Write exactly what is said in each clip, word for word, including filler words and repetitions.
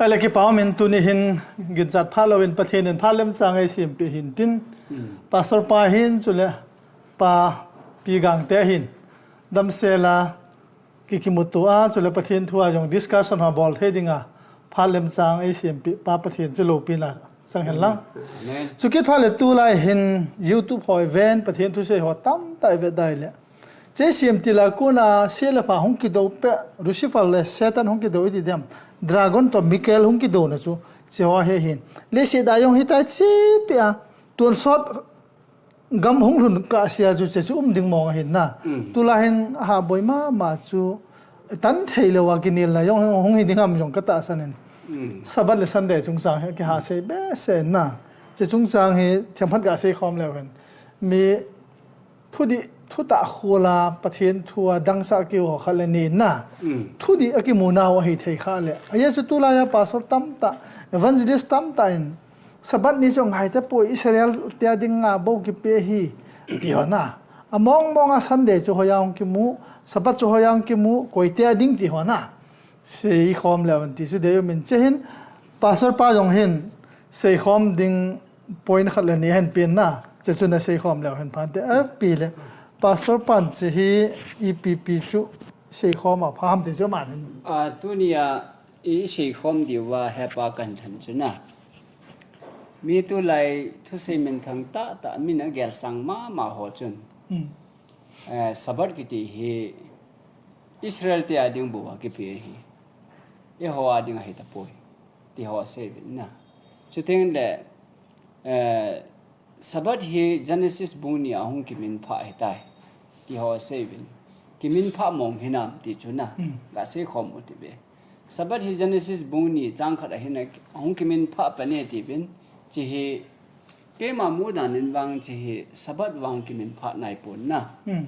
Ahile kipa umin tuni hin ginchat phat louvin Pathen in phat lemchang eisempeh hin tin. Pastor pa hin chule Pa Pi Gangte hin damsel a kikimuto a chule Pathen thu a jong discussion ho bol thei dinga phat lemchang eisempeh Pa Pathen chu loupina chang hen lang. Amen. Chukit phat le tulai hin YouTube ho iven Pathen thusei ho tamtah ivet dai le. Che siam tila kona se le pha hung kidou pe, Lucifer le Satan hung kidou iti dem. Dragon to Michael hung kidou na chu, che ho he hin. Le se da jong hitai che pe a, tuan sot gam hung lhun kah sia chu, che chu um ding mong ahin na. Mm. Tulai hin aha boi mama chu, tan thei lou a kinel na jong hung hi ding ham jong ka tahsan in. Mm. Sabbath le Sunday chungchang hi kiha sei behseh na. Che chungchang hi themkhat ka sei khom leu hen. Mi thudih, thutah khol a, Pathen thu a dangsa keu ho khat le ni na. Mm. Thudih a kimu nau ahi thei kha le. Ahi chu tulai a pastor tamtah, evangelist tamtah in, Sabbath ni chu ngai tapoi, Israel te a dinga bou kipe hi, ti ho na. A mong mong a Sunday chu hoiya hung kimu, Sabbath chu hoiya hung kimu, koi te a ding ti ho na. Sei khom leu hen ti chu dei umin che hin, pastor pa jong hin, sei khom ding point khat le ni hen pen na, che chu na sei khom leu hen phan te, eh, pi le. Pastor pan che hi ipi pi chu sei khom a pha ham ti chu man hin. A, tuni a i sei khom diu a hepa kan than chu na. Mi tulai thusei minthang tah tah min a gel sang mama ho chun. Mm. Eh, Sabbath kiti hi Israel te a ding bou a kipe hi. Eiho a ding ahi tapoi. Ti ho sei uvin na. Chuteng le, eh, Sabbath hi Genesis bung ni a hung kiminphah ahitai. Ti ho sei uvin. Kiminphah mong hinam ti chu na. Mm. Ga sei khom u ti ve. Sabbath hi Genesis bung ni chang khat a hin a hung kiminphah pan e ti uvin. Che hi keima mu dan in vang che hi Sabbath vang kiminphah nai pon na. Mm.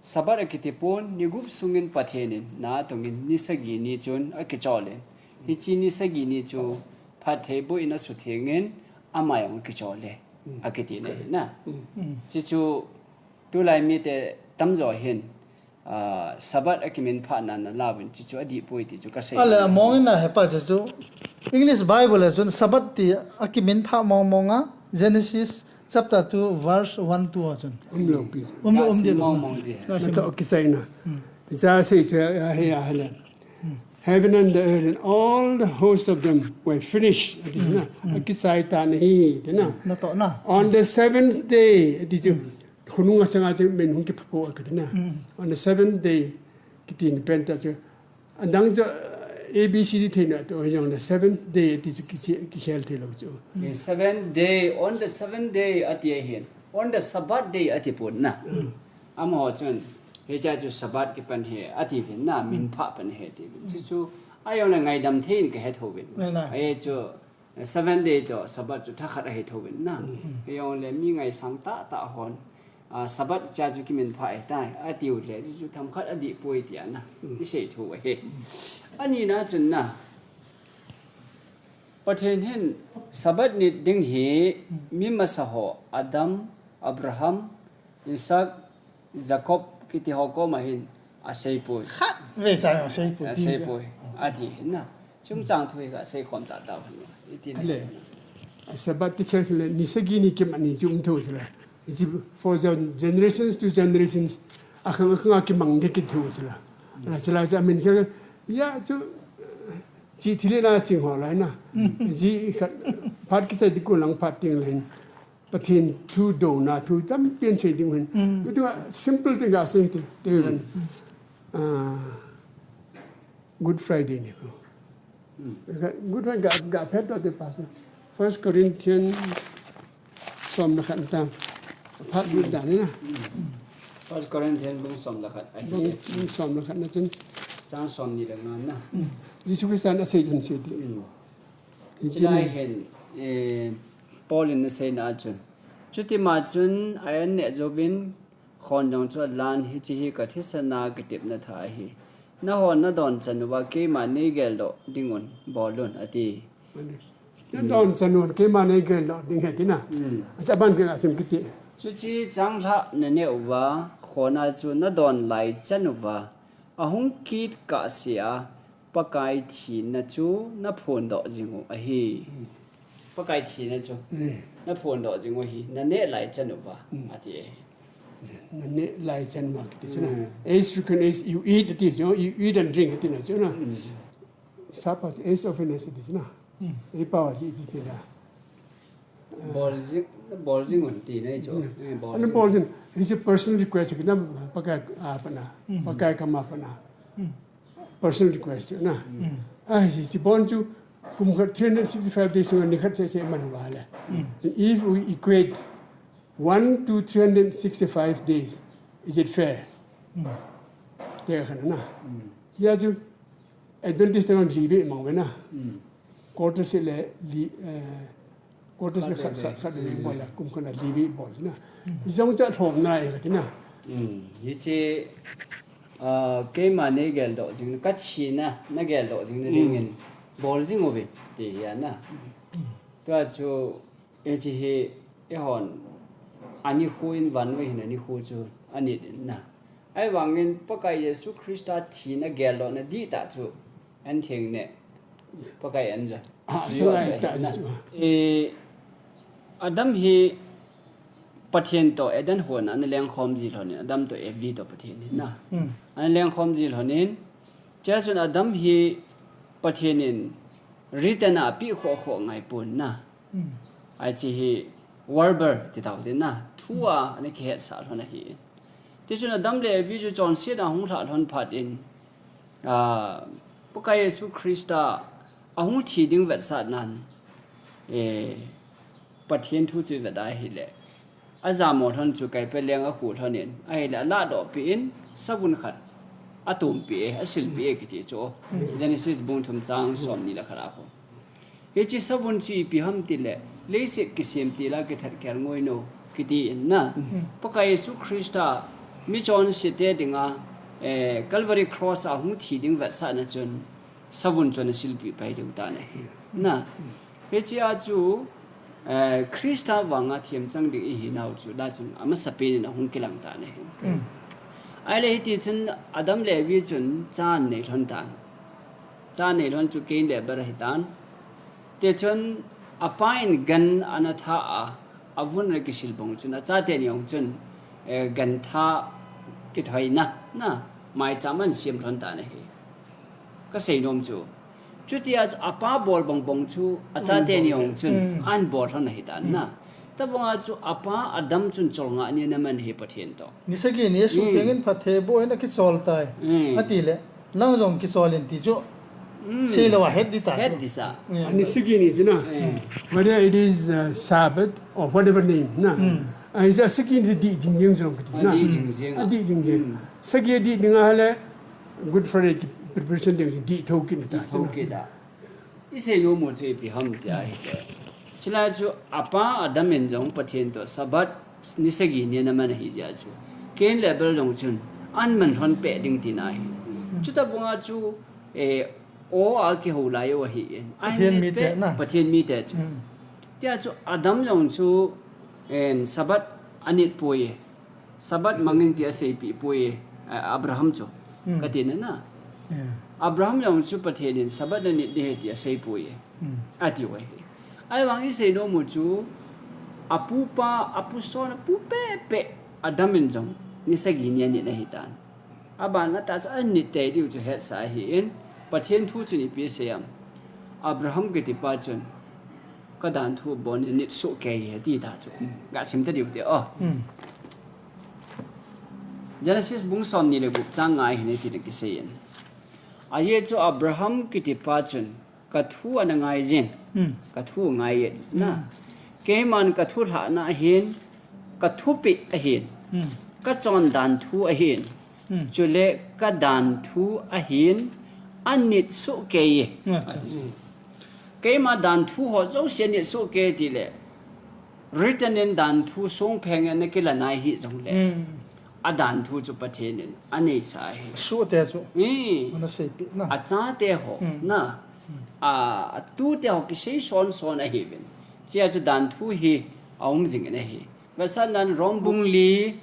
Sabbath a kiti pon, ni gup sungin Pathen in na tongin ni sagi ni chun a kichol in. Hiche ni sagi ni chu phatthei boh in a sutheng in ama jong a kichol e. A kiti na hi na. Mm. Che chu tulai mite tamjo hin, ah, Sabbath a kiminphah na na lauvin che chu adih poi ti chu ka sei. Ale, a mong in na hepa che chu English Bible a chun Sabbath ti a kiminphah mong mong a Genesis chapter two, verse one, two a chun. Um lou pi. Um, um di mong mong di. Na to kisai na. Mm. Ja sei chu a he a helen. Mm. Heaven and the earth and all the host of them were finished. Ati na. Mm. A kisai ta na hi, ti na. Na to na. On the seventh day, ati chu. Khonung a changa chu min hung kiphapo a kati na. Mm. On the seventh day, kiti ni pen ta chu. Adang chu, A B C D thei na to, jong the seventh day ti chu kiche, kikhel thei lou chu. The seventh day, on the seventh day ati ahin. On the Sabbath day ati pon na. Mm. Amaho chun, hiche chu Sabbath kipan hi ati uvin na, minphah pan hi ati uvin. Chu chu, ajong le ngaidam thei in ka he thou uvin. Nai, nai. Ahi chu, Seven day to Sabbath chu thakhat ahi thou vin na. Mm. Hijong le mi ngaisang tahtah hon, ah, Sabbath cha chu kiminphah ahitai, atiu le chu, chu themkhat adih poi tia na. Mm. I sei thou ahi. Ani na chun na, Pathen hin Sabbath nit ding hi, mm, mi masa ho, Adam, Abraham, Isaac, Jacob kiti ho koma hin asei poi. Khatvei cha asei poi. Asei poi. Ati hin na. Chungchang thu hi ka sei khom tahtah hin. Iti na. Ale. A Sabbath ti khel khel le, ni sagi ni kimat ni chu um thou chu la. Iti for gen-, generations to generations, akhang akhang a kimang ding kit thou chu la. La chu la chu amin khel, ya chu, chi thil na ching ho lai na. Mm. Ji khat, phat kisei ding ku lang phat ting le hin. Pathen thu douna thu tampi asei ding hin. Mm. Tua simple thing ka sei te, te ran. Mm. Ah, Good Friday ni ko. Mm. Good Friday ga, ga phet to te pastor. First Corinthians som le khat ta. Phat lut dan ni na. First Corinthians bung som le khat. Bung, bung som le khat na chun. Chang som ni le nga na. Mm. Jesu Christa na sei chun sei te. Mm. Chulai hin, eh, Paul in asei na chun. Chutima chun a an neh jouvin khon jong chu alan, hiche hi ka thisan a kitepna tha ahi. Nahon nadon chan uva keima neigel doh dingun bol un ati. Na don chan un keima neigel doh ding ahi tina. Hmm. Ati aban kei asim kiti. Chuche changlhah naneh uva khon a chu nadon lai chan uva ahung kit kahsea Pakai thina chu na phondoh jing u ahi. Pakai thina chu na phondoh jing u ahi. Na neh lai chan uva, ati e. Na neh lai chan uva kiti chu na. As frequent as you eat, ati chu, you eat and drink, ati na chu na. Sapa chu as often as, ati chu na. Ei pao chu iti chu na. Bol jing, bol jing un ti nei chu. Eh, bol jing. Bol jing. Hiche personal request kiti na, Pakai a pat na. Pakai kam a pat na. Personal request na. Ah, hiche bol chu kum khat three hundred sixty-five days ni khat seh seh man uva le. If we equate one to three hundred sixty-five days, is it fair? Te khan na. Hia chu Adventist te li beh mang uve na. Quarter seh le li, eh, quarter seh le khat, khat, khat beh bol le, kum khat na li beh bol na. Hijong chu lhomna e kati na. Hiche, ah, keima nei geldoh jing, ka thina na geldoh jing na dingin bol jing uve ti hi a na. Tua chu Hiche hi, eihon, ani khu in van uva hin ani khu chu, ani din na. Ahivangin Pakai Jesu Christa thina geldohna dihtah chu, an theng ne, Pakai an ja. Ah, chu salai chu ta na. Chu. Eh, Adam hi Pathen toh Eden hon a ana lengkhom ji lhonin, Adam toh Evi toh Pathen hi na. Ana lengkhom ji lhonin, chua chun Adam hi Pathen in written a apeh khoh khoh ngai pon na. Hiche hi verbal ti tau te na. Thu a ana kihetsah lhon ahi. Tichun Adam le Evi chu chonset a hung lhah lhon phat in, ah, Pakai Jesu Christa ahung thi ding vetsahnan, eh, Pathen thu chu vet a ahile. Ajamo lhon chu kaipe leng akhu lhonin, ahile aladoh peh in, savun khat atom peh e, asil peh e kiti chu. Genesis bung thum chang somni le khat a khu. Hiche savun chu ipi ham tile, leiset kisem til a kithat khel ngoi no, kiti in na. Pakai Jesu Christa, michonse te dinga, eh, Calvary Cross a hung thi ding vetsahna chun, savun chu ana silpeh pai diu tan ahi. Na, hiche a chu, eh, Christa vanga themchang ding ihinau chu, la chun amasapen in ahung kilang tan ahi. Ahile hiti chun Adam le Evi chun cha anei lhon tan. Cha anei lhon chu Cain le Abel ahi tan. Tichun apa in gan ana tha a, avun ana kisil bang chun, achate ni jong chun, eh, gan tha kithoina, na, maicham ana sem lhon tan ahi. Ka seinom chu. Chuti a chu apa bol bang bang chu, achate ni jong chun, an bol lhon ahi tan na. Tabang a chu apa Adam chun cholngah ni ana man ahi Pathen toh. Ni sagi ni a sung theng in phatthei boh in akichol tai. Atile, nang jong kichol in ti chu. Seilou a het di ta. Het di sa. Ani sagi ni chu na. Whether it is, uh, Sabbath or whatever name, na. Ani sagi ni dih jing jeng chu kati na. Adih jing jeng. Sagi dih ding ahile, Good Friday preparation ding dih thou kit na ta chu na. Isei nom u chu ipi ham ti ahile. Chulai chu apa Adam in jong Pathen toh Sabbath ni sagi ni ana man ahi jeh a chu. Cain le Abel jong chun an man lhon peh ding tina ahi. Chuti bang a chu, eh, aw a kihou lai u ahi in. Pathen mite na. Pathen mite chu. Tia chu Adam jong chu, eh, Sabbath anit poi. Sabbath mangin ti aseipeh poi, eh, Abraham chu. Kati na na. Abraham jong chu Pathen in Sabbath nanit ding ahi ti asei poi. Ati u ahi. Ahivang isei nom u chu, apupa, apu son, apu pehpeh, Adam in jong, ni sagi ni anit ahi tan. Aban a ta chu anit tei diu chu hetsah ahi in, Pathen thu chun ipi asei am. Abraham kiti pa chun, ka danthu abon in nit soh kei e ati ta chu. Ga sim ta diu te, oh. Genesis bung somni le gup chang nga hin iti na kisei in. Ajeh chu Abraham kiti pa chun, ka thu ana ngai jin. Ka thu ngai e ti na. Keiman ka thu lhahna ahin, ka thupeh ahin, ka chondan thu ahin. Chule ka danthu ahin, anit soh kei e. Keima danthu ho jouse anit soh kei tile, written in danthu songpheng in ana kilan ahi jongle, adanthu chu Pathen in aneisah ahi. Asohte chu. Ana seipeh na. Achate ho na. A, atute ho kisei son son ahiuvin. Chea chu danthu hi aum jing in ahi. Vetsahnan Rom bung li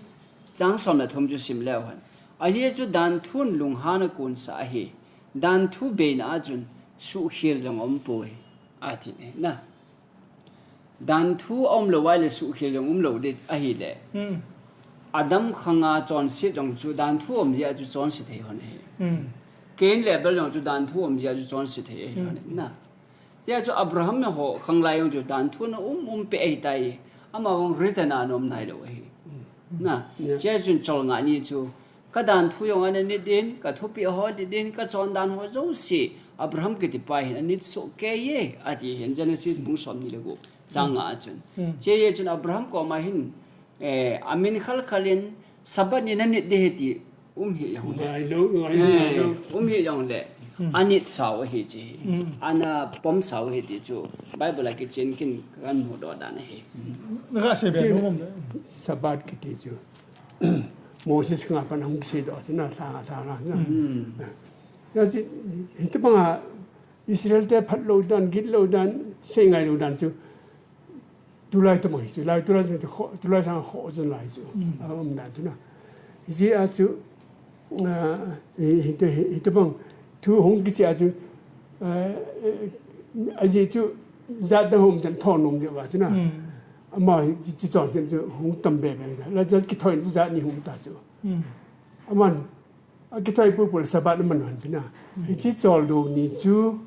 chang som le thum chu sim leu hen. Ajeh chu danthun lunghan akonsah ahi. Danthu beina a chun suhkhel jong umpoi, ati e na. Danthu aumlou a le suhkhel jong umlou ding ahile. Hmm. Adam khanga chonset jong chu danthu um jeh a chu chonse thei hon ahi. Hmm. Cain le Abel jong chu danthu um jeh a chu chonse thei ahi hon ahi na. Tia chu Abraham ho khanglai jong chu danthu ana um um peh ahitai. Ama jong return a ana um nailou ahi. Hmm. Na, yeah. Tia chun cholngah ni chu, ka danthu jong ana nit in, ka thupeh ho nit in, ka chondan ho jouse Abraham kitipa hin anit soh kei e, ati hin Genesis bung somni le gup chang nga a chun. Hmm. Tia chun Abraham koma hin, eh, amin khalkhal in Sabbath ni nanit ding ahi ti um hih jongle. Ngailou, ngailou, eh, ngailou. Um hih jongle. Hmm. Anit sau ahi ti. Hmm. Ana pom sau ahi ti chu Bible a kichen kin kahin mudoh dan ahi. Naga sei be nom le. Sabbath kiti chu. Moses khanga pat hung kiseidoh chu na, lha, lha, lha, na. Hmm. Hijeh a chu, hitobanga Israel te phatlou dan, gitlou dan, seingailou dan chu. Tulai tobang hi chu, lai tulai sang kho, tulai sang kho chun lai chu. Hmm. A um dan chu na. Hijeh a chu, ah, hi, hi, hi, hitobang thu hung kichai a chu, ah, eh, ajeh chu jat dang hung tan thon nom jeh a chu na. Hmm. Ama hi chi, chi chon chen chu hung tam be be da. La jat kithoi chu jat ni hung ta chu. Hmm. Aman, akithoi pupu le Sabbath aman hon ti na. Hmm. Hiche choldo ni chu,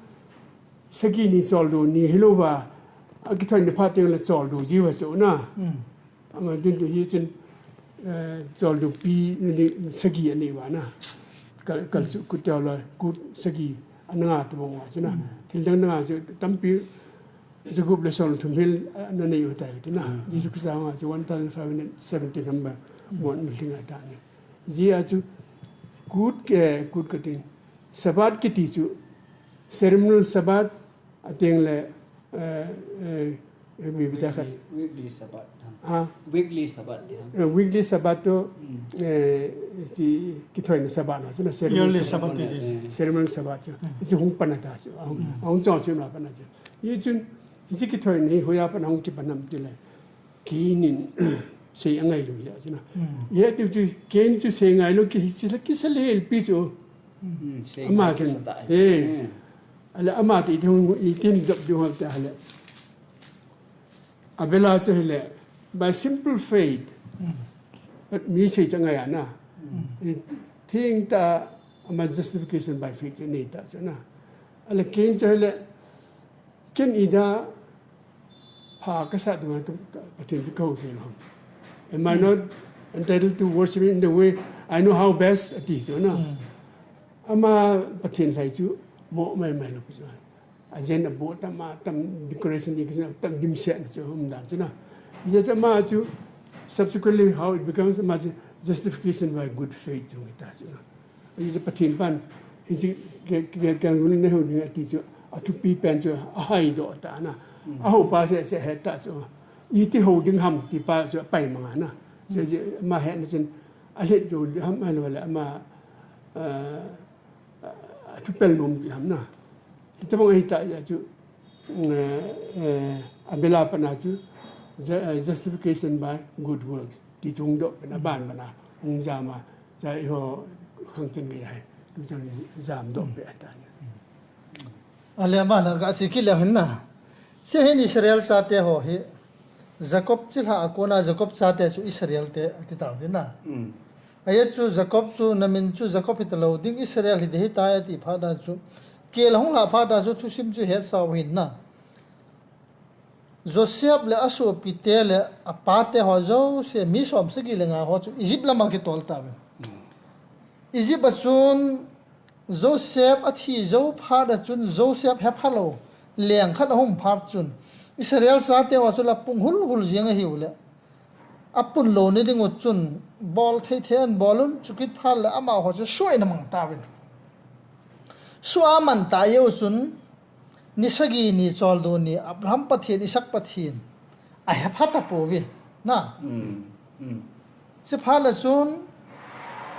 sagi ni choldo ni hilouva, akithoi ni phat teng le choldo jiu ahi chu na. Hmm. Ama ding tu hi chun, eh, choldo pi ni sagi anei uva na. Kal, kal chu kut teo le, kut sagi ana nga tobang uva chu na. Hmm. Thil dang na nga chu tampi jagup le somthum hel, eh, ana nei u tai ti na. Hmm. Jesu Christa nga chu one thousand five hundred seventy number, hmm, mon na lhinga ta ni. Hijeh a chu kut ke, kut katin. Sabbath kiti chu, ceremonial Sabbath, ateng le, eh, eh, eh, mi bita khat. Weekly, weekly Sabbath. Ha? Weekly Sabbath, ya. Eh, weekly Sabbath toh, hmm, eh, chi kithoina Sabbath na, chuna ceremonial Sabbath. Yearly Sabbath, Sabbath ti. Eh. Ceremonial Sabbath chu. Hmm. Hichu hung pan a ta chu. Ahung, hmm, ahung chonse na pan a chu. Hichun, hichu kithoina hi hoiya pat a hung kipan ham tile. Cain in sei angailou jeh a chu na. Hmm. Hijeh a chu Cain chu sei ngailou ki, sei, kisa lel pi chu. Hmm, sei ama ngai chun, kisa ta. Eh. Hmm. Ale ama ti thung i tin jop diu ham ti ale. Abel a chu hile, by simple faith. Hmm. But mi sei chu angai a na. Hmm. I thing ta ama justification by faith chu nei ta chu na. Ale Cain chu hile, Ken ida pha kasah dunga ka, ka, Pathen chu kahou thei lou ham. Am I, hmm, not entitled to worship in the way I know how best? Ati chu na. Hmm. Ama Pathen lhai chu mo mai mai lou chu. Ajen aboh tam, atam decoration ni, atam dimset na chu um dan chu na. Hijeh chun ama chu subsequently how it becomes, ama chu justification by good faith chu ngai ta chu na. Hichu Pathen pan, hichu ke, ke, ke, ke, ngun ne hu ding ati chu, athupi pen chu, ahaidoh ta na. Mm. Ahou pa se, se he ta chu. Iti hou ding ham ti pa chu, apai manga na. Chu, chu, ama he na chun, alhet jou ham, ahilou le, ama, ah, athupel nom ham na. Hitobang ahi ta chu, eh, eh, Abel a pat na chu, ju-, eh, justification by good works. Ti chu hung doh pen a ban ban a hung jam a, cha eiho khang chen gei ahi, tu chan jam doh pe atan. Ale ama na ka si kile hin na. Hiche hin Israel chate ho hi, Jacob chilhah a kona Jacob chate chu Israel te ati tau tin na. Mm. Ajeh chu Jacob chu, namin chu Jacob hita lou ding, Israel hiding ahitai ati phat a chu, kel hung lah phat a chu thusim chu hetsau hin na. Joseph le asopite le apate ho jouse, mi som sagi le nga ho chu Egypt lama kitol tauve. Egypt a chun Joseph athi jou phat a chun Joseph hepha lou leng khat ahung um phat chun Israel chate ho chu la pung hul hul jeng ahiu le. Apun lou ni ding u chun, bol thei thei in bol un, chukit phat le amaho chu suina mang tauvin. Sua man ta jeh u chun, ni sagi ni choldo ni, Abraham Pathen, Isaac Pathen, ahepha tapouve, na. Mm, mm. Chuphat le chun,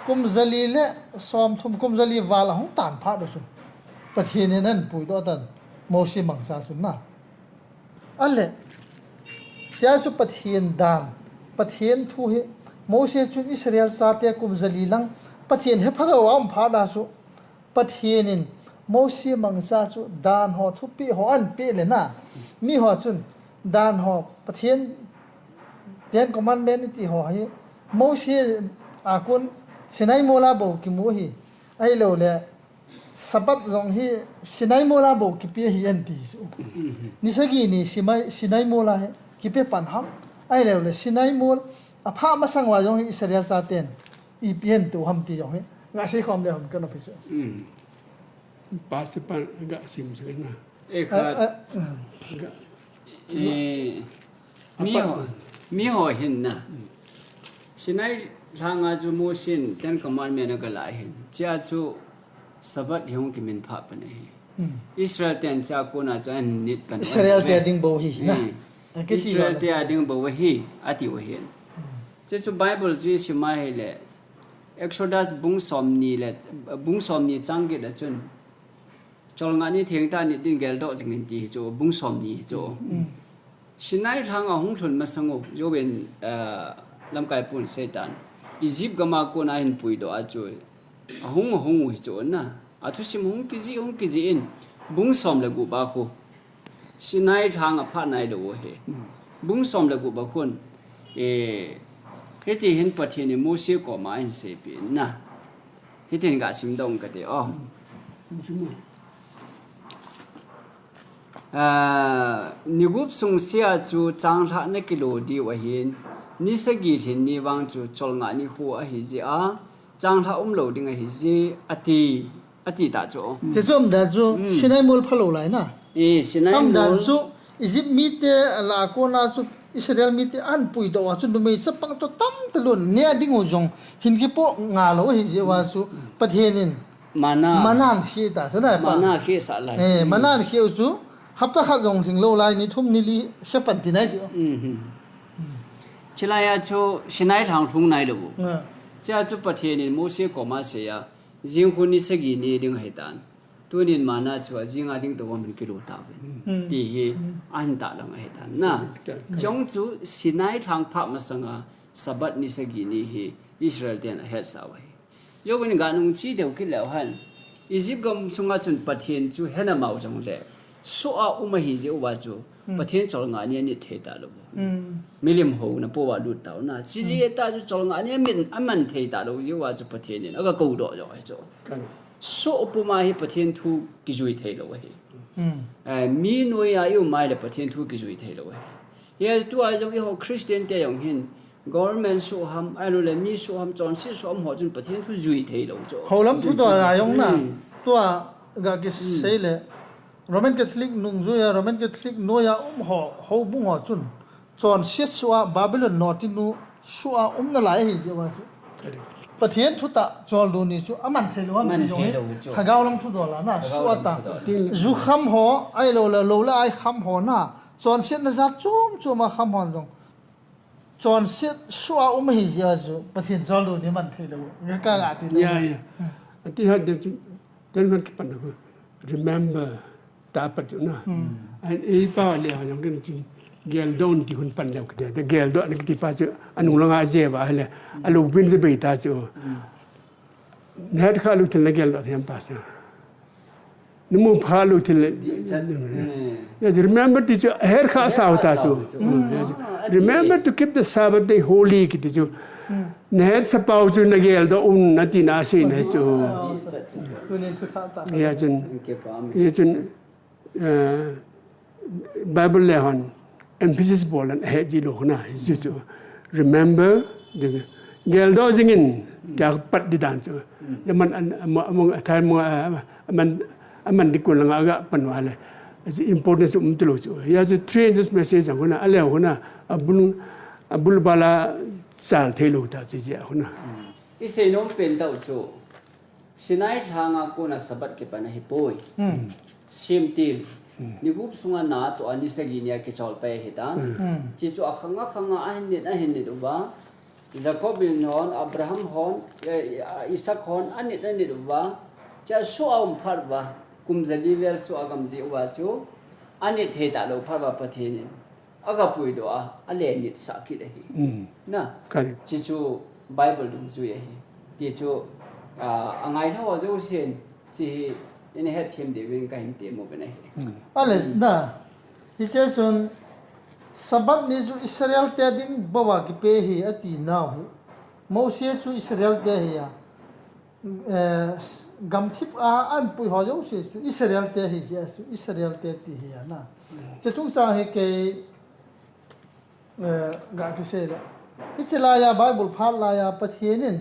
kum jali le somthum, kum jali val ahung tan phat u chun, Pathen in ahin puidoh tan, Mose mangcha chun, na. Ale, chea chu Pathen dan, Pathen thu hi, Mose chun Israel chate kum jali lang, Pathen hepha lou a um phat a chu, Pathen in Mose mangcha chu dan ho thupeh ho ahin peh le na. Mi ho chun dan ho Pathen Ten Commandment iti ho hi Mose a kon Sinai mol a bou kimu ahi. Ahilou le Sabbath jong hi Sinai mol a bou kipe ahi anti chu. Ni sagi ni Sinai, Sinai mol a hi kipe pan ham. Ahilou le Sinai mol a pha masang uva jong hi Israel chaten ipi ahin toh ham ti jong hi. Nga sei khom le hom kana pi chu. Pasipan ga sim chu na. Eh, khat. Eh, eh, mi ho, mi ho hin na. Sinai lhanga chu Mosen Ten Commandment a kala hin. Chia chu Sabbath hi hung kimin pha pan ahi. Israel ten cha kona chu an nit pan. Israel te ding bou hi na. Kiti Israel te ding bou hi ati u hin. Chu chu Bible chu sima hi le. Exodus bung som ni le bung som ni chang get a chun. Cholngah ni thengtah nit ding geldoh jing in ti hi chu bung som ni hi chu. Sinai lhang a hung lhun masang u joven lamkai pun Satan Egypt gam a kona hin puidoh a chu ahung ahung u hi chu na athusim hung kijih hung kijih in bung som le gup a khu Sinai lhang a phat nailou u hi bung som le gup a khun hiti hin Pathen in Mose koma ahin seipeh in na. Hitin ga simdoh kate o. Ni gup sung sia chu changlhah na kilo diu ahin, ni sagi lhin ni vang chu cholngah ni khu ahi jeh a, changlhah umlou ding ahi je ati, ati ta chu. Chuche chu umdan chu Sinai mol phalou lai na. Umdan chu Egypt mite lah a kona chu Israel mite ahin puidoh uva chu numei chapang toh tamtah lhun neh ding u jong hin kipoh ngalou ahi jeh uva chu Pathen in manna ahin kheh ta chu na pa. Manna ahin kheh u chu hapta khat jong hinglou lai ni thum ni li khe pan tina chu. Chulai a chu Sinai lhang lhung nailou u. Chea chu Pathen in Mose koma asei a, jing khu ni sagi ni ding ahitan. Tunin manna chu ajing a ding toh min kilo tauvin. Ti hi ahin tahlang ahitan na. Chong chu Sinai lhang phat masang a Sabbath ni sagi ni hi Israel ten ahetsah u ahi. Jouvin ga nung chi deu kit leu hen. Egypt gam sunga chun Pathen chu hena mau jongle soh a um ahi jeh uva chu Pathen cholngah ni anit thei talou. Milim houna pou a lut tau na. Chi jeh tah chu cholngah ni aman thei talou jeh uva chu Pathen in aga koudoh jong ahi chu. Soh puma hi Pathen thu kijui theilou ahi. Mi noiya i um a ile Pathen thu kijui theilou ahi. Hia tua jong eiho Christian te jong hin government soh ham, ahilouleh mi soh ham, chonset soh ham ho chun Pathen thu jui theilou chu. Houlam thudol a jong na, tua ga kisei le Roman Catholic nungjuiya, Roman Catholic noiya um ho, houbung ho chun chonset soh a Babylon notinu soh a um nalai ahi jeh uva chu. Pathen thutah choldo ni chu aman theilou ham ti jong hi. Lhagao lam thudol a na, soh a ta. Ju kham ho, ahilouleh lou le ai kham ho na, chonsetna jat chom chom a kham ho jong chonset soh a um ahi jeh a chu Pathen choldo ni man theilou. Nga ka ga ti lou. Ya, ya. Ati hat de chu ten man kipan ko. Remember ta pat chu na. An ei pa le ha jong kin chin geldoh ti hun pan leu kiti. Te geldoh na kiti pa chu anung langa je ba le. Alo bin je bei ta chu. Nahet kha lou thil na geldoh them pa sa. Namu pha lou thil le. Ya, remember ti chu, het kha sao ta chu. Remember to keep the Sabbath day holy kiti chu. Nahet sa pau chu nageldoh un nati na sei na chu. Ya chun. Ya chun. Bible le hon emphasis bol an ahet ji lou na, hichu chu. Remember, geldoh jing in, tia pat di dan chu. Aman, aman, aman, aman di kun langa ga pan uva le. Importance um ti lou chu. Hia chu three hundred message ang huna, ale huna, abul, abul bala chal thei lou ta chi chi huna. I sei nom pen tau chu. Sinai lhang a kona Sabbath kipan ahipoi. Semtil. Ni gup sunga na toh a ni sagi nia kichol pai ahitan. Chichu akhang akhang a ahin nit ahin nit uva. Jacob in hon, Abraham hon, Isaac hon, anit anit uva. Chia soh a um phat uva. Kum jali vel soh a gamji uva chu. Anit thei talou phat uva Pathen in. Aga puidoh a, ale nit sah kit ahi. Na. Chichu Bible dungjui ahi. Tichu, angai lhou a jousen, Hiche hi, ina hetthem diuvin kahin temmu pen ahi. Ale, na. Hiche chun, Sabbath ni chu Israel te ding bou a kipe ahi, ati nau hi. Mose chu Israel te ahi a. Eh, gamthip a anpui ho jouse chu Israel te ahi jeh a chu, Israel te ti ahi a na. Hiche chungchang hi kei Eh, ga kisei le. Hiche laiya Bible phat laiya Pathen in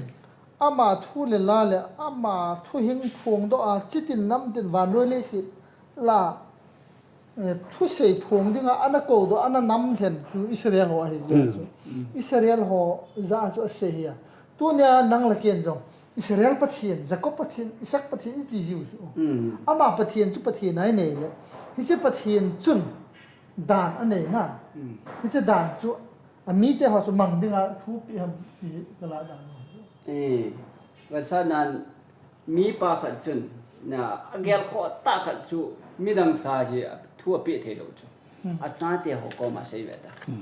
ama thu le la le ama thuhing phongdoh a, chitin namtin vannoi leiset la, eh, thusei phong dinga ana koudoh, ana nam lhen chu Israel ho ahi jeh chu. Israel ho jeh chu asei ahi a. Tunia nang le ken jong Israel Pathen, Jacob Pathen, Isaac Pathen iti jiu chu. Ama Pathen chu Pathen a inei le. Hiche Pathen chun dan anei na. Hiche dan chu, amite ho chu mang dinga thu pe ham ti kala dan. Eh, vasa nan mipa khat chun, na, agelkhoh tah khat chu, midang cha hi thu ape thei lou chu. Achate ho koma sei ve ta.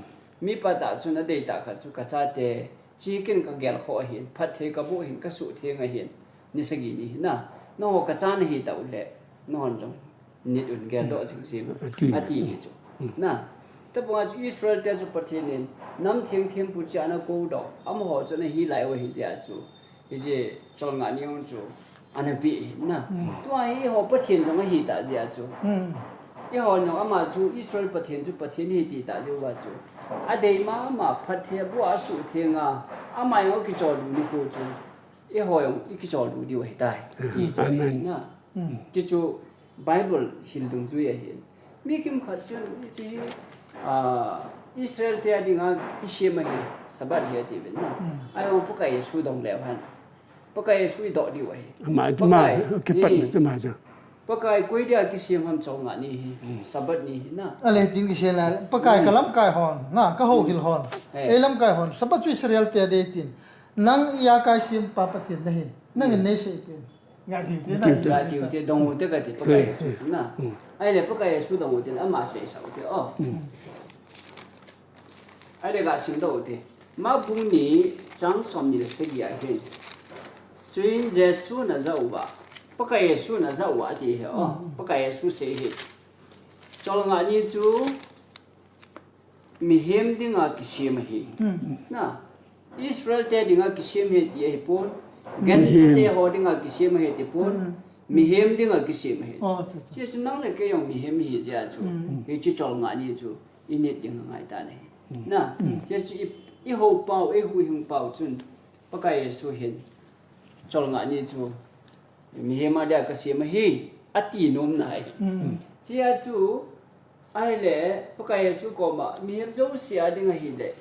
Mipa tah chun adei tah khat chu, kachate, chi kin kagelkhoh ahin, phatthei kaboh ahin, kasuhtheng ahin, ni sagi ni hi na. Nangho kacha nahi tah u le, nanghon jong nit un geldoh jing jing u, ati hi chu. Na, tabanga chu Israel te chu Pathen in nam theng thempu chi ana koudoh, amaho chu ana hilai u ahi jeh a chu. Hiche cholngah ni jong chu ana pe ahi na. Tua hi eiho Pathen jong ahi tah jeh a chu. Eiho jong ama chu Israel Pathen chu Pathen ahi ti tah jeh uva chu. Adei mama phatthei aboh a asuhtheng a, ama jong akichol u nikho chu. Eiho jong ikichol u diu ahitai. Ti chu ahi na. Ti chu Bible hil dungjui ahin. Mi kimkhat chun hiche hi, ah, Israel te a dinga kisem ahi, Sabbath hi ati uvin na. Ahivang Pakai Jesu dong leu hen. Pakai Jesu idoh diu ahi. Ama, ama, kipatna chu ama chu. Pakai koi dia kisem ham cholngah ni hi, Sabbath ni hi na. Ale tin kisei le, Pakai kalamkai hon, na, kahouhil hon. Ei lamkai hon, Sabbath chu Israel te a dei tin. Nang ijakai sempa Pathen nahi, nangin neisei pen. Ga diu te na. Ga diu te, dong u te kati, Pakai Jesu chu na. Ahile Pakai Jesu dong u te, ama seisah u te, o. Ahile ga simdoh u te. Mark bung ni chang somni le sagi a hin. Chuin Jesu in ajah uva. Pakai Jesu in ajah uva ati ahi, o. Pakai Jesu sei ahi. Cholngah ni chu mihem dinga kisem ahi. Na, Israel te dinga kisem ahi ti ahipon. Gentile te ho dinga kisem ahi ti pon. Mihem dinga kisem ahi. Hiche chu nang le kei jong mihem ihi jeh a chu. Hiche cholngah ni chu init ding angai tan ahi. Na, hiche chu i, ihou pau, ihuhhing pau chun Pakai Jesu hin cholngah ni chu mihem a dia kasem ahi, ati nom nai. Hichea chu, ahile, Pakai Jesu koma, mihem jouse a ding ahile,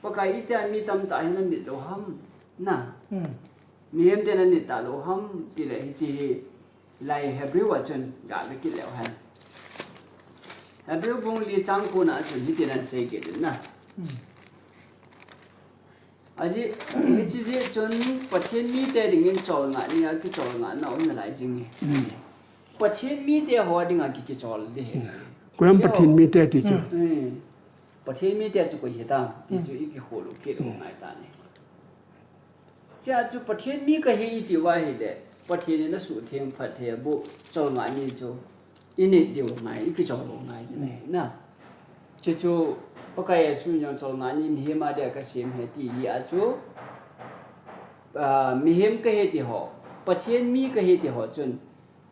Pakai itia mi tamtah hin anit lou ham, na. Mihem ten anit talou ham, tile hiche hi, lai Hebrew a chun, ga ve kit leu hen. Hebrew bung li chang ko na chun, hitin asei kit in na. Ajeh, hiche jeh chun Pathen mite dingin cholngah ni a kicholngahna um nalai jing e. Pathen mite ho dinga ki, kichol ding ahi. Koiham Pathen mite ti chu. Pathen mite chu koi hitam ti chu i kikhol u kit u ngai tan ahi. Hichea chu Pathen mi kahi iti uva ahile, Pathen in asuhtheng phatthei aboh cholngah ni chu init diu ngai, ikichol u ngai jin ahi na. Chuchu Pakai Jesu in jong cholngah ni mihem a dia kasem ahi ti jeh a chu, ah, mihem kahi ti ho, Pathen mi kahi ti ho chun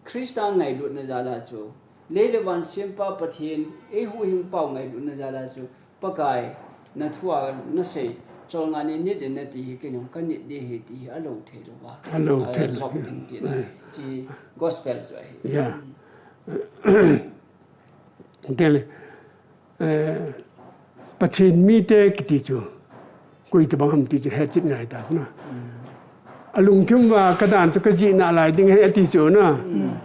Christa ngailutna jal a chu, lei le van sempa Pathen eihuhhing pau ngailutna jal a chu, Pakai, nathua nasei, cholngah ni nit in nati hi kei jong kanit ding ahi ti hi alou thei louva. Alou thei lou. Jop ding tina. Hiche gospel chu ahi. Tile, eh, Pathen mite kiti chu, koi tobang ham ti chu hetchet ngai ta chu na. Alungthim uva kadan chu kajih nalai ding ahi ati chu na.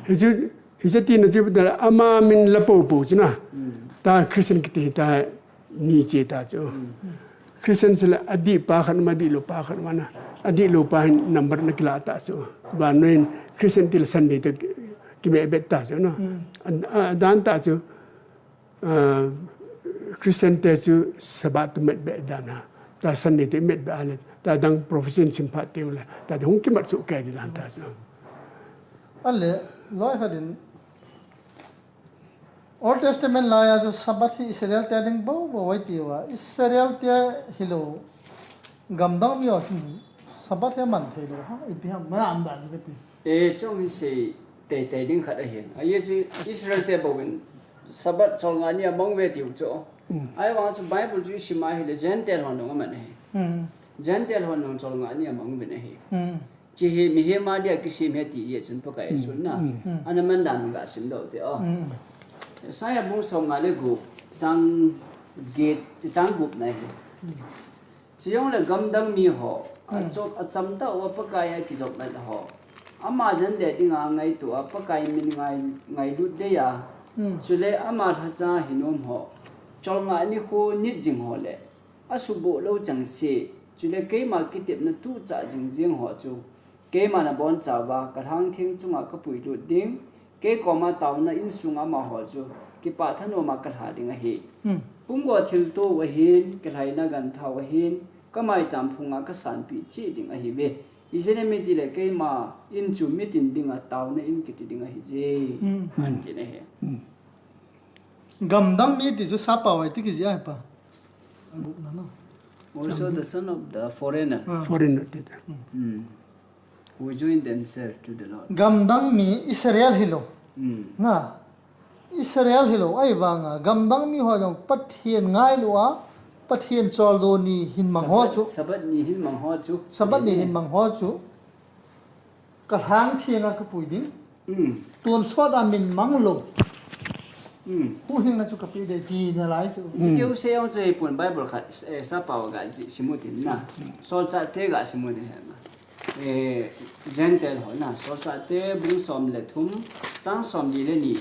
Hichu, hichu tina chu ama min la poupou chu na. Ta Christian kiti ta ni che ta chu. Christian sile adihpa khat um, adihloupa khat um na. Adihloupa hin number na kilah ta chu. Vannoi in Christian tile Sunday toh kimeh bet ta chu na. A, a, adan ta chu. Ah, Christian te chu Sabbath toh met beh dan a, ta Sunday toh met beh a le, ta dang profession sim phat teng le, ta hung kimat soh kei ding dan ta chu. Ale, loi khat in Old Testament laiya chu Sabbath hi Israel te ding bou bou ahi tiu a. Israel te hilou gamdang mi ho chun Sabbath hi aman thei lou ham, ipi ham, aman dan kati. E, chong hi sei teitei ding khat ahin. Ahi chu Israel te bou in Sabbath cholngah ni amang uve tiu chu. Ahivang chu Bible chu isim a hile Gentile hon jong aman ahi. Gentile hon jong cholngah ni amang uvin ahi. Hiche hi mihem a dia kisem ahi ti jeh chun Pakai Jesun ana man dan ga simdoh te o. Isaiah bung somnga le gup, chang get, chang gup na hi. Chujongle gamdang mi ho, achop, achamtah uva Pakai a kijopmat ho, ama jande dinga ngaito a Pakai min ngai, ngailut dei a, chule ama lhacha hinom ho, cholngah nikho nit jing ho le asuboh lou chengse, chule keima kitepna tuchah jing jeng ho chu, keima nabonchauva, kalhang theng chunga kapuilut ding, kei koma taona insunga amaho chu, kipah thanoma kalha ding ahi. Pumgo thilto u ahin, kilhaina ganthau ahin, kamaicham phunga kasanpeh cheh ding ahiuve. Ijeh inem itile keima in chu mitin dinga taona in kiti ding ahije. Antin ahi. Gamdang mi ti chu sappao ahi ti kijih ahi pa. Gupna no. Also the son of the foreigner. Foreigner ti ta. Who join themselves to the Lord. Gamdang mi Israel hilou. Na. Israel hilou, ahivanga gamdang mi ho jong Pathen ngailu a, Pathen choldo ni hin mang ho chu. Sabbath ni hin mang ho chu. Sabbath ni hin mang ho chu. Kalhang thenga kapui ding. Tonsot a min mang lou. Huhhingna chu kapeh ding tina lai chu. Sikeu se jong chu hipon Bible khat, eh, sappao ga ji, simu tin na. Solchahte ga simu tin he ma. Eh, Gentile ho na. Solchahte bung som le thum, chang somli le ni.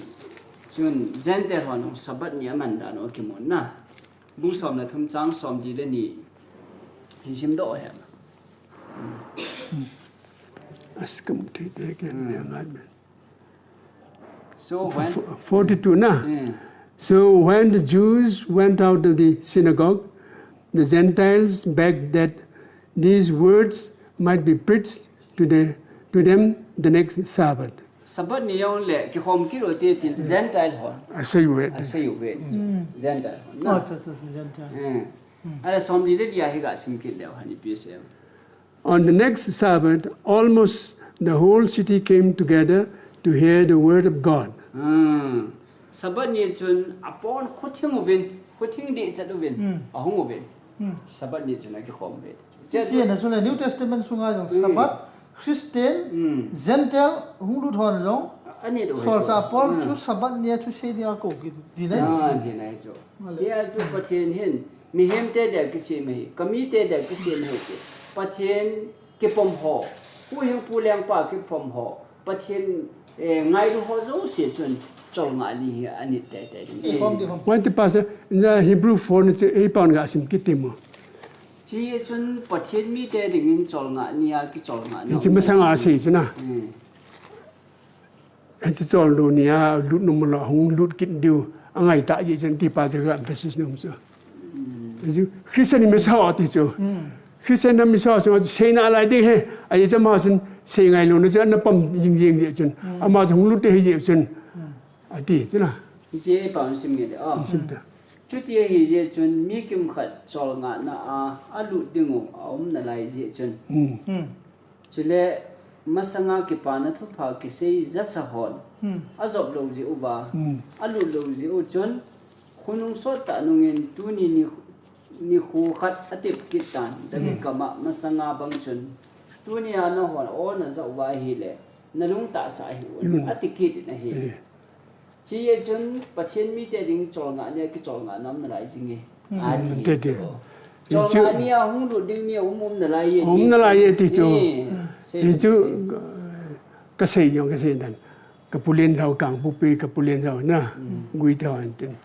Chun Gentile hon Sabbath ni aman dan u kimu na. Bung som le thum chang somli le ni. Hin simdoh he ma. Askam thei te ke ne ngai ben. So when forty-two na. So when the Jews went out of the synagogue, the Gentiles begged that these words might be preached to the, to them the next Sabbath. Sabbath ni jongle kikhom kit u hite tin Gentile hon. Asei uve. Asei uve. Gentile hon. Acha, acha, acha, Gentile. Ahile somli le li a hi ga sim kit leu hen ipi asei em. On the next Sabbath, almost the whole city came together to hear the word of God. Sabbath ni chun apon khothing uvin, khothing dehchet uvin, ahung uvin. Sabbath ni chun akikhom uve. Hiche na chule New Testament sunga jong Sabbath, Christian, Gentile, hung lut hon jong. Solchah Paul chu Sabbath ni a thusei dinga akou kit ding ahi. Ding ahi chu. Hia chu Pathen hin, mihem te dia kisem ahi, kami te dia kisem ahi ti. Pathen kipom ho, huhhingpu lengpa kipom ho, Pathen, eh, ngailu ho jouse chun cholngah ni hi anit teitei ding. Hiti pa se, na Hebrew four na chu eipao ga sim kit temo. Hiche chun Pathen mite dingin cholngah ni a kicholngah na. Hiche masanga asei chu na. Hiche choldo ni a lut nom lou, hung lut kit diu, angaitah jeh chun ti pa chu ka emphasis nom chu. Hichu Christian mi sao ti chu. Christian mi sao chu seina lai ding ahi, ajeh chu ama chun sei ngailouna chu ana pom jing jing jeh chun. Ama chu hung lut te ahi jeh chun. Ati chu na. Hiche pa sim nge de. Sim ta. Chuti ahi jeh chun mi kimkhat cholngahna a alut ding u aum nalai jeh chun. Chule, masanga kipana thupha kisei jasa hon ajop lou jeh uva, alut lou jeh u chun, khonung sottah nungin tuni ni, nikho khat atep kit tan, David gam a masanga bang chun, tunia nahon aw najah uva ahile, nalung tahsa hih un, ati kit in ahi. Hiche jeh chun Pathen mite ding cholngah ni a kicholngah na um nalai jing e. Ati chu. Cholngah ni a hung lut ding mi aum um nalai e. Um nalai e ti chu. Hichu, kasei jong kasei dan. Kapu Lenthao Kangpokpi, kapu Lenthao na. Guitao antin.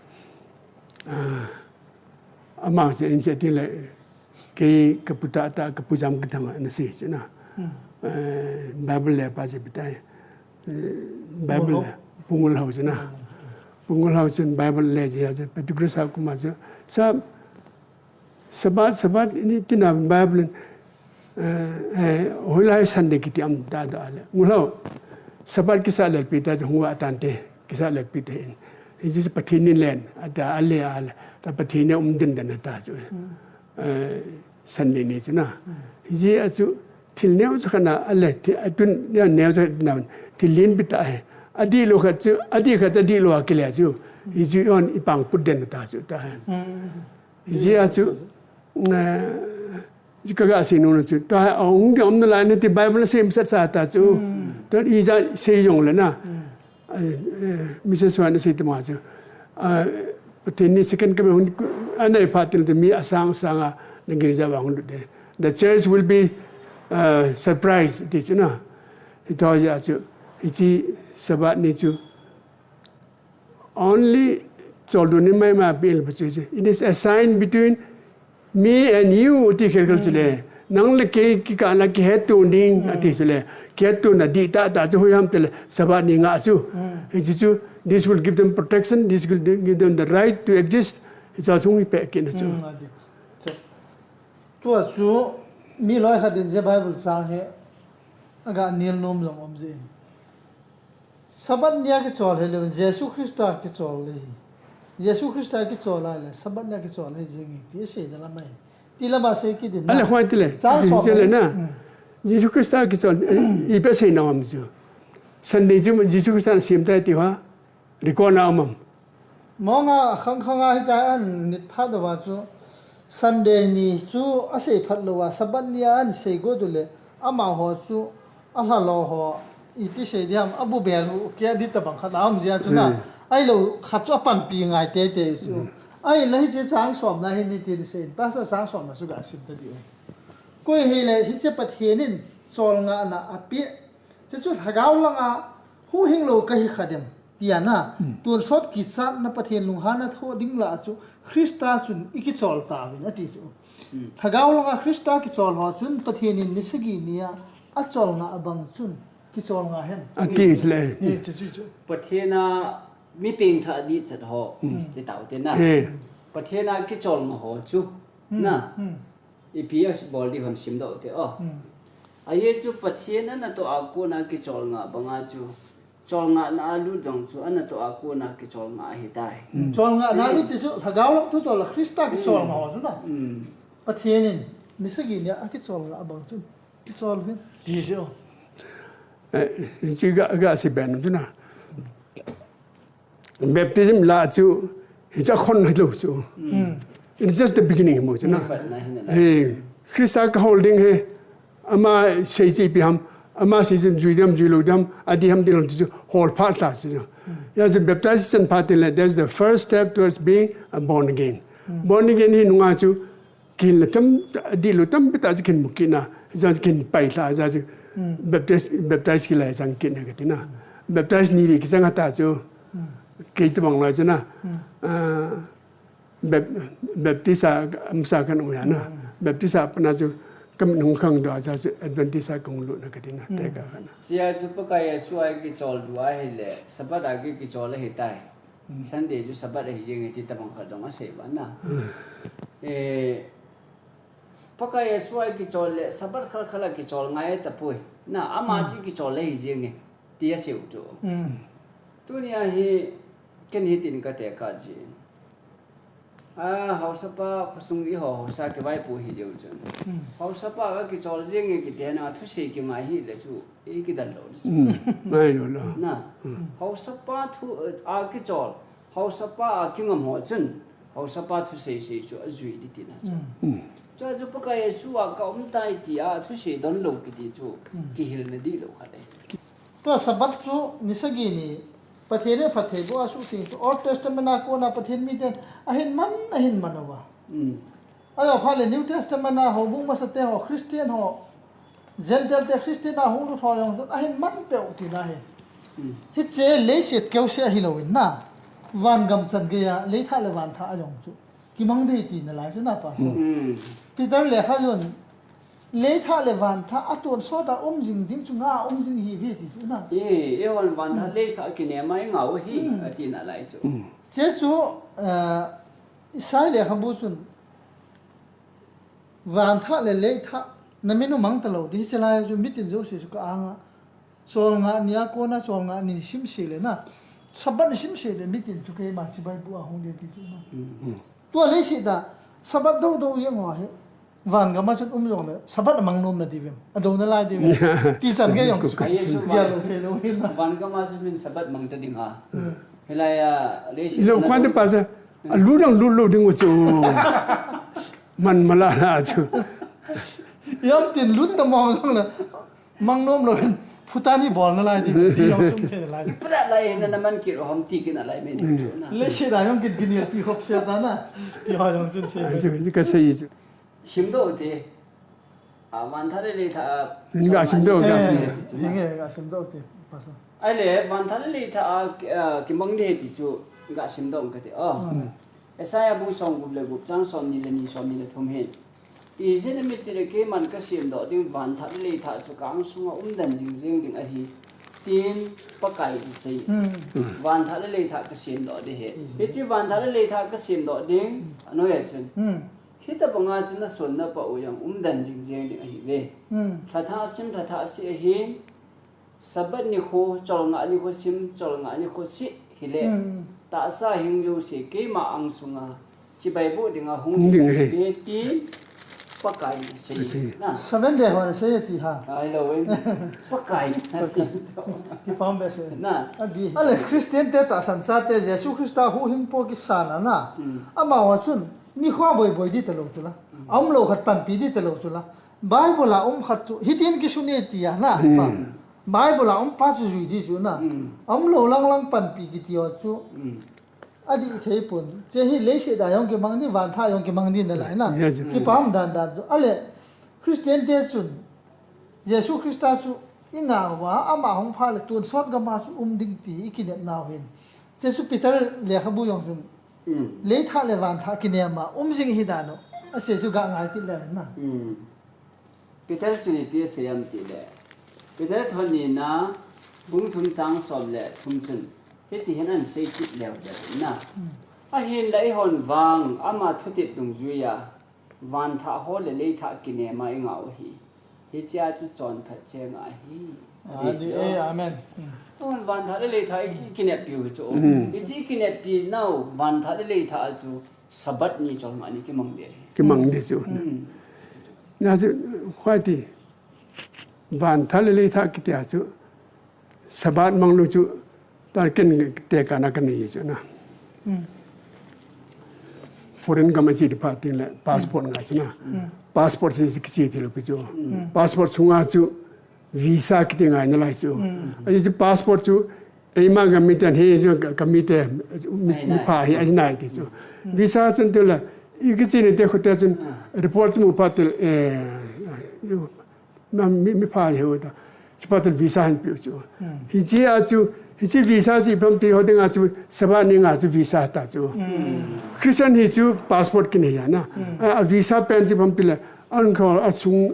Ama chu in che tile, kei kapu tahtah, kapu Jamkathang ana sei chu na. Eh, Bible le pa che pitai. Eh, Bible le, Pu Ngulhao chu na. Pu Ngulhao chun Bible le che a che, Pentecost a kum a che. Sa, Sabbath, Sabbath, ini tina Bible, eh, eh, hoilai Sunday kiti am da da le. Ngulhao, Sabbath kisa lelpi ta chu hung va tan te, kisa lelpi te in. Hichu Pathen in len, ata ale ale, ta Pathen in um den den ta chu. Eh, Sunday ni chu na. Hijeh a chu thil neo chu khat na ale, thi-, atun neo neo chu na, thil len pi ta he. Adih lou khat chu, adih khat adih lou a kile chu. Hichu on i pang put den ta chu ta he. Hijeh a chu, eh, ka ga sei nom chu, ta, a hung ding um nalai na ti Bible a sei masat sa ta chu. Ta ija sei jong le na. Eh, eh, Missus Swan a sei ta ma chu. Ah, Pathen ni second coming hung, anei phat tin mi asang sang a na girja va hung lut de. The church will be, uh, surprised, ti chu na. Hitoh jeh a chu, hichi Sabbath ni chu, only choldo ni mai ma bil pa chu, it is a sign between me and you, ti khel khel chu le. Nang le kei kikah na kihetto ding, ati chu le. Kihetto na dih tah tah chu hoi ham ti le, Sabbath ni ngah chu. Hichu chu, this will give them protection, this will give them the right to exist. Hichu chung hi peh kit na chu. Tua chu, mi loi khat in je Bible chang hi, aga nil nom jong um jin. Sabbath ni a kichol hi lou, Jesu Christa kichol le hi. Jesu Christa kichol a le, Sabbath ni a kichol hi jing hi, ti sei da lamai. Ti lama sei kit in na. Ale, hoi ti le, chang sei, som sei le na. Jesu Christa kichol, eh, ipi sei na um chu. Sunday chu Jesu Christa sem tai ti ha. Record na um am. Monga khang khang a hita an nit phat lou va chu Sunday ni chu a sei phat lou va Sabbath ni a an sei go du le amaho chu a lha lou ho iti sei diam a bu bel hu kia di ta bang khat a um jia chu na. Ai lou khat chu a panpi ngai te te chu. Ai la hiche chang som na hi ni ti di sei. Pastor chang som na chu ga sim ta di. Koi hi le hiche Pathen in chol nga na a pi Chuchu lhagao langa huhhing lou kahi kha dem, tia na, tonsot kichatna Pathen lunghanna thoh ding lah chu Christa chun i kichol tauvin ati chu. Lhagao langa Christa kichol ho chun Pathen in ni sagi nia a chol nga abang chun kichol nga hen. Ati le. Ni chu chu chu. Pathen a mi pengthah dihchat ho, ti tau te na. Pathen a kichol nga ho chu. Na. Ipi a bol di hon sim doh te o. Ahi chu Pathen a natoh a kona kichol nga banga chu. Chol nga na a lut jong chu a natoh a kona kichol nga ahi tai. Chol nga na lut ti chu lhagao lam thu toh la Christa kichol nga ho chu na. Pathen in ni sagi nia a kichol nga bang chu. Kichol hi. Ti chu. Eh, chi ga, ga si ben chu na. Baptism lah chu, hicha khon hilou chu. It's just the beginning mo chu na. Hey, Christa ka holding he. Ama sei chi pi ham, ama sei chi jui dam, jui lou dam, adi ham di lou chu hol phat la chu. Ya chu baptization phat le, that's the first step towards being a born again. Born again hi nunga chu, Kihin le tam, adih lou tam, pita chu kihin mu kit na, jan chu kihin pai lha, jan chu baptize, baptize kilai chang kit na kati na. Baptize ni vei kichang hata chu, kei tabang lai chu na. Ah, bap-, Baptist a, amsa kan um ya na. Baptist a pana chu, kam nung khang do, jan chu Adventist a kong lut na kati na, te ka kana. Chia chu Pakai Jesu a kichol du ahile, Sabbath a ki, kichol ahi tai. Sunday chu Sabbath ahi jeng e ti tabang khat jong asei ba na. Eh, Pakai Jesu a kichol le Sabbath khal khal a kichol ngai tapoi. Na ama chu kichol le hi jeng e ti asei u chu. Tunia hi ken hitin ka tekah ji. A, haosapa khosung iho haosa kivaipo hi jeng chun. Haosapa ka kichol jeng e kiti na thusei kingai hile chu. I kidal lou le chu. Ngai lou lou. Na. Haosapa thu, eh, a kichol. Haosapa a kingam ho chun. Haosapa thusei sei chu ajui di tina chu. Chua chu Pakai Jesu a ka um tai ti a thusei don lou kiti chu. Kihilna di lou khat e. Tua Sabbath chu ni sagi ni Pathen in phatthei boh a suhtheng chu Old Testament a kona Pathen miten ahin man, ahin man uva. Ajo phat le New Testament a houbung masate ho, Christian ho, Gentile te Christian a hung lut ho jong chun ahin man peh u tina ahi. Hiche leiset keuse ahi louvin na. Van gam chan geiya leithah le vanthah a jong chu kimang dei tina lai chu na pa. Peter lekha jong leithah le vanthah a tonsot a um jing ding chu nga a um jing hi ve ti chu na. E, e van vanthah leithah kinem a i ngah u hi, ati na lai chu. Che chu, eh, Isaiah lekhabu chun, Vanthah le leithah, na min u mang talou, ti hiche lai chu mitin jouse chu ka anga. Cholngah nia kona cholngah ni simse le na. Sabbath ni simse le mitin chu keima chibai bu a hung de ti chu na. Tua leiset a Sabbath dou dou jeng ho hi. Van gam a chun um jong le Sabbath a mang nom na diu vem. A dou nalai diu vem. Ti chan nge jong chu. Ai, Jesu gel lou thei lou hin na. Van gam a chun min Sabbath mang ta ding a. Hilai a leiset. Lo na kwan te dou. Pastor. A lu dang lu lo ding u chu. Man mala na chu. Jong tin lut ta mong jong le. Mang nom lou hin, phutan hi bol nalai ding, ti jong sum thei nalai ding. Phutan lai hin na man kit hom ti kit nalai men. Leiset a jong kit ginel pi khop se ta na, ti ho jong sum se. Chu, chu ka sei chu. Simdoh te. A, van thah le lei thah a. Ni ga simdoh, ga simdoh. Eh, ni ga simdoh te, pastor. Ahile, van thah le lei thah a, ki, a, kimang de ti chu, ga simdoh ka ti. Oh. Isaiah bung som gup le gup chang som ni le ni, som ni le thum hin. Ijeh inem itile keiman ka semdoh ding van thah le lei thah chu ka angsunga um den jing jeng ding ahi, tin Pakai in asei. Van thah le lei thah ka semdoh ding ahi. Hiche van thah le lei thah ka semdoh ding, anoiya chun. Hitobanga chu nason napah u jong um den jing jeng ding ahiuve. Lhathah sim, lhathah sih ahin, Sabbath nikho, cholngah nikho sim, cholngah nikho sih hile, tahsa hing jouse keima angsunga chibai boh dinga hung ding ahi, tin Pakai in asei. Seventh Day hon asei ti ha. Ahilou in. Pakai in ati. Kipah behseh. Na. Ahile Christian te tahsan chate Jesu Christa huhhingpu kisan a na. Amaho chun nikho boi boi ding talou chu la. Umlou khat panpi ding talou chu la. Bible a um khat chu, hitin kisun e tia na. Bible a um pa chu jui ding chu na. Umlou lang lang panpi kiti ho chu. Adih thei pon. Hiche hi leiset a jong kimang ding, van thah jong kimang ding nalai na. Kipah dan dan chu. Ahile, Christian te chun, Jesu Christa chu i ngah uva, ama hung phat le tonsot gam a chu um ding ti i kinep nau hin. Hiche chu Peter lekhabu jong chun, lei thah le van thah kinem a, um jing hi dan u. Asei chu ga ngai kit leu na. Peter chun ipi asei em tile, Peter thot nina, bung thum chang som le thum chun, hiti hin ahin sei kit leu leu na. Ahinla eihon vang, ama thutep dungjuiya, van thah ho le lei thah kinem a i ngah u ahi. Hichea chu chonphat cheng ahi. Ati chu. Amen. Ahung van thah le lei thah i kineppi u chu. Hiche i kineppi nau, van thah le lei thah a chu, Sabbath ni cholngah ni kimang ding ahi. Kimang ding chu. Na chu, huai ti, van thah le lei thah kitia chu, Sabbath mang lou chu, ta ken tekahna kanei chu na. Foreign gam a che phat teng le, passport ngai chu na. Passport chu kiche thei lou pi chu. Passport sunga chu, visa kiti ngai nalai chu. Ahi chu passport chu, eima gam miten hi chu ka, ka mite, mi, mipha hi, ahi nai ti chu. Visa chun tile, i kiche ni te khut te chun, report chu mu phat tile, eh, na mi, mipha hi u ta. Chu phat tile visa hin pe u chu. Hichea chu, hiche visa chu ipi ham ti ho dinga chu, Sabbath ni nga chu visa ta chu. Christian hi chu passport kinei a na. A, a visa pen chu ipi ham tile, An kho asung,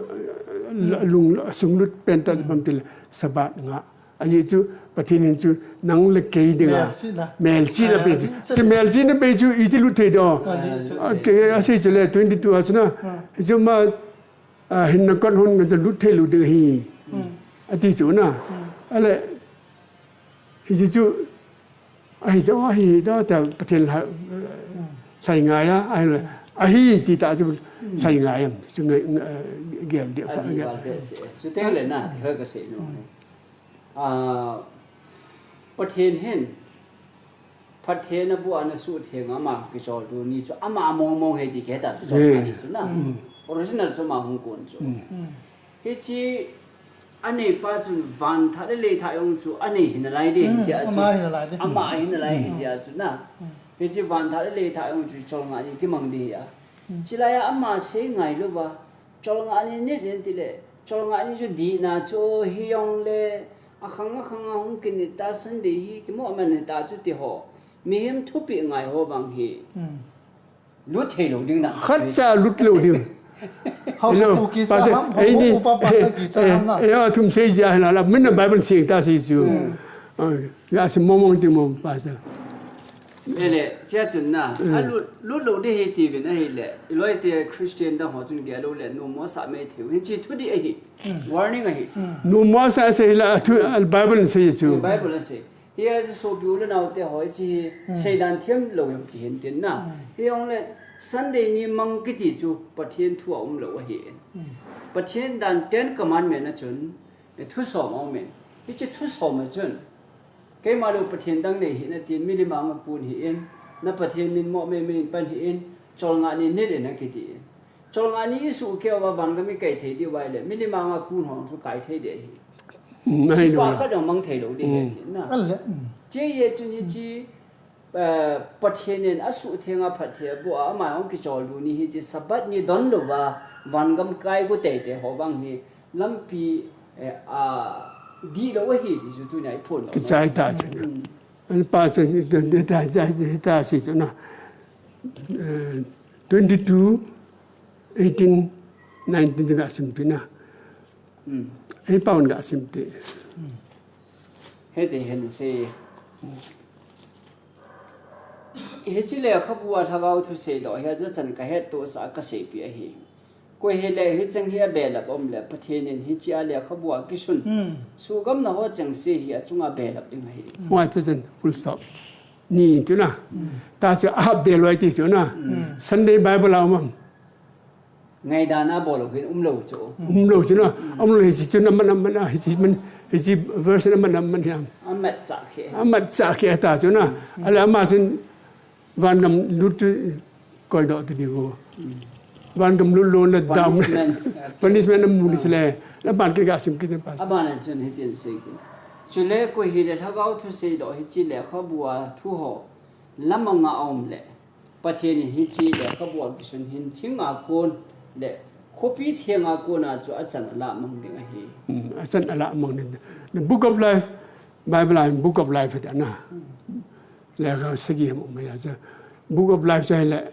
lung, asung lut pen ta bam tile Sabbath nga. Ahi chu, Pathen in chu nang le kei dinga. Melchihna. Melchihna pe chu. Melchihna. Chu melchihna pe chu iti lut thei do. Ati chu. A, ke, asei chu le twenty-two a chu na. Chu ma, a, hinna kot hon nga chu lut thei lou ding ahi. Ati chu na. Ahile, hichu chu, Ahi do, ahi do, ta Pathen la, lhai ngai a, ahi, ahi ti ta chu lhai ngai am, chu ngai, ngai, gel dia, ati gel. Val behseh, chu teng le na, ti kha kasei nom. A, Pathen hin, Pathen a bu ana suhtheng ama kichol tu ni chu ama mong mong ahi ti kiheta chu chol a ni chu na. Original chu ama hung kon chu. Hiche aneipa chun van thah le lei thah jong chu anei hi nalai ding, hmm, hijeh a chu. Ama hi nalai ding. Ama hi nalai, hmm, hijeh a chu na. Hmm. Hiche van thah le lei thah jong chu cholngah ni kimang ding ahi a. Hmm. Chulai a ama sei ngai louva, cholngah ni nit in tile, cholngah ni chu dihna chu hi jong le, akhang akhang a hung kinit ta Sunday hi kimo aman ta chu ti ho. Mihem thupeh ngai ho vang hi. Hmm. Lut thei lou ding dan. Khatcha lut lou ding. Hello, Pastor, ei ni, upa, upa, eh, eh, eh, thum sei jia hina la, min na Bible sei ta sei chu. Hmm. Ah, ya sim mong mong ti mong, Pastor. Ele, chia chun na, a lut, lut lou ding ahi tiuvin ahile, i loite Christian dang ho chun gel lou le, nommo sa mai thei u. Hiche thudih ahi, warning ahi. Nommo sa asei hile, a thu, a Bible in asei chu. Bible in asei. Hia chu sopi u le naote ho, hiche hi seidan thiam lou jong kihin tin na. Hijongle, Sunday ni mang kiti chu Pathen thu a um lou ahi. Pathen dan Ten Commandment a chun, e, thusom a um in. Hiche thusom a chun, keima lou Pathen dang nei hih in tin, milim anga kun hih in, na Pathen min mo mei mei in pan hih in, cholngah ni nit in akiti in. Cholngah ni i suh kei uva vangam i kai thei diu ahile, milim anga kun ho chu kai thei ding ahi. Nai Sipa lo. Khat jong mang thei lou ding ahi tin na. Ale, mm. Hiche a chun hiche, eh, Pathen in asuhtheng a phatthei aboh a, ama jong kichol lou ni hiche Sabbath ni don louva, vangam kai gu teitei ho vang hi, lampi, eh, a, dih lou ahi ti chu tunia i phon lou. Kichai ta chu. Mm. An pa chu, ta, ta, ta, ta si chu na. Eh, twenty-two, eighteen, nineteen ga sim pi na. Mm. Ei pa un ga sim te. Hiti hin asei. Hiche lekhabu a lhagao thusei doh hi ajachan kahettohsah a kaseipeh ahi. Koi hile hicheng hi abelap um le, Pathen in hiche a lekhabu a kisun. Hmm. Suhgamna ho chengse hi achunga belap ding ahi. Hua chu chen, full stop. Ni chu na. Hmm. Ta chu a bel loi ti chu na. Hmm. Sunday Bible a um am. Ngaidan a bol lou hin um lou chu. Um lou chu na. Um lou hiche chu na man, man, hiche man, hiche verse na man, man hiam. Amat cha khe. Amat cha khe ta chu na. Hmm. Ale ama chun Vangam lut chu koi doh ti diu. Vangam lut lou na dam. Punishment. Punishment na mu ni sile. Na ban ke ga sim kit pa. Aban chun hitin sei kit. Chule koi hile lhagao thusei doh hiche lekhabu a thu ho lamang a um le, Pathen in hiche lekhabu a kisun hin thing a kon le khopi theng a kon a chu achan alah mang ding ahi. Hmm, achan alah mang ding. The Book of Life, Bible a hin Book of Life ti na. Lekha sagi ham um ahi chu. Book of Life chu ahile,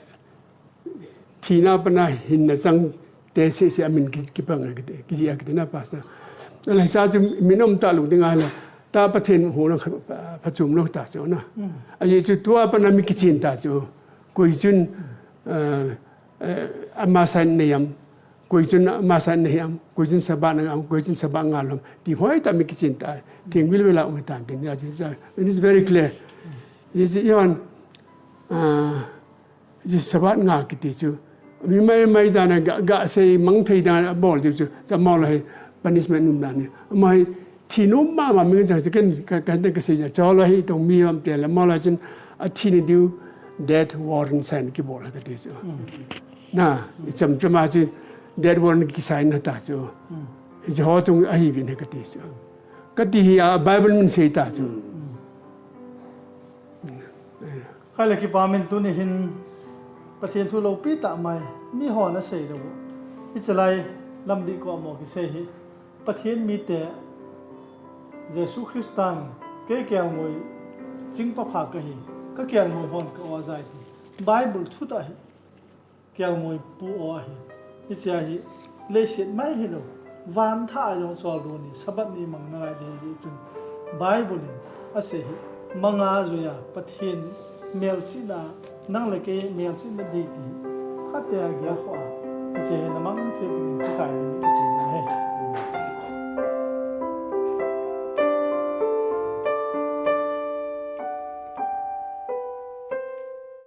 thina a pat a hinna chang te sese a min ki, kipang a kiti, kijih a kiti na pastor. Ahile hiche chu min um talou ding ahile, ta Pathen houna kha, phachom lou ta chu na. Hmm. Ajeh chu tua a pat a mi kichen ta chu. Koi chun, eh, eh, ama sa in nei am, koi chun ama sa in nei am, koi chun Sabbath nei am, koi chun Sabbath ngal am, ti hoitah mi kichen ta, theng vil vil a um tan tin, ya, ya, it is very clear. Ye ji yon, ah, ji Sabbath ngal kiti chu, mi mai mai dan a ga, ga sei mang thei dan a bol diu chu, cha mo la hi punishment um dan ni. Ama hi Thi nom mama mi chang chu ken ka, ka, ka sei ja, chol a hi tong mi am te le, mo la chun a thi ni diu, death warrant sign kibol ka ti chu. Hmm. Na, i cham cham a chu death warrant kisign na ta chu. Hmm. Hiche ho chung ahi vin he ka ti chu. Ka ti hi a Bible min sei ta chu. Hmm. Khaile kipa min tuni hin Pathen thu loupi tah mai, mi hon asei lou. Hiche lai lam dih ko amo kisei hi. Pathen mite, Jesu Christan, kei kelngoi chingpa pha kahi, ka kelngoi hon ka o jai ti. Bible thutah hi, kelngoi pu o ahi. Hiche a hi, leiset mai hilou, van thah a jong chol lou ni, Sabbath ni mang nalai ding hi chun. Bible in asei hi, manga joiya, Pathen melchihna, nang le kei melchihna ding ti, phatea gel khoh a, hiche hi na mang che ding in, ka kai ni, ka ti na he.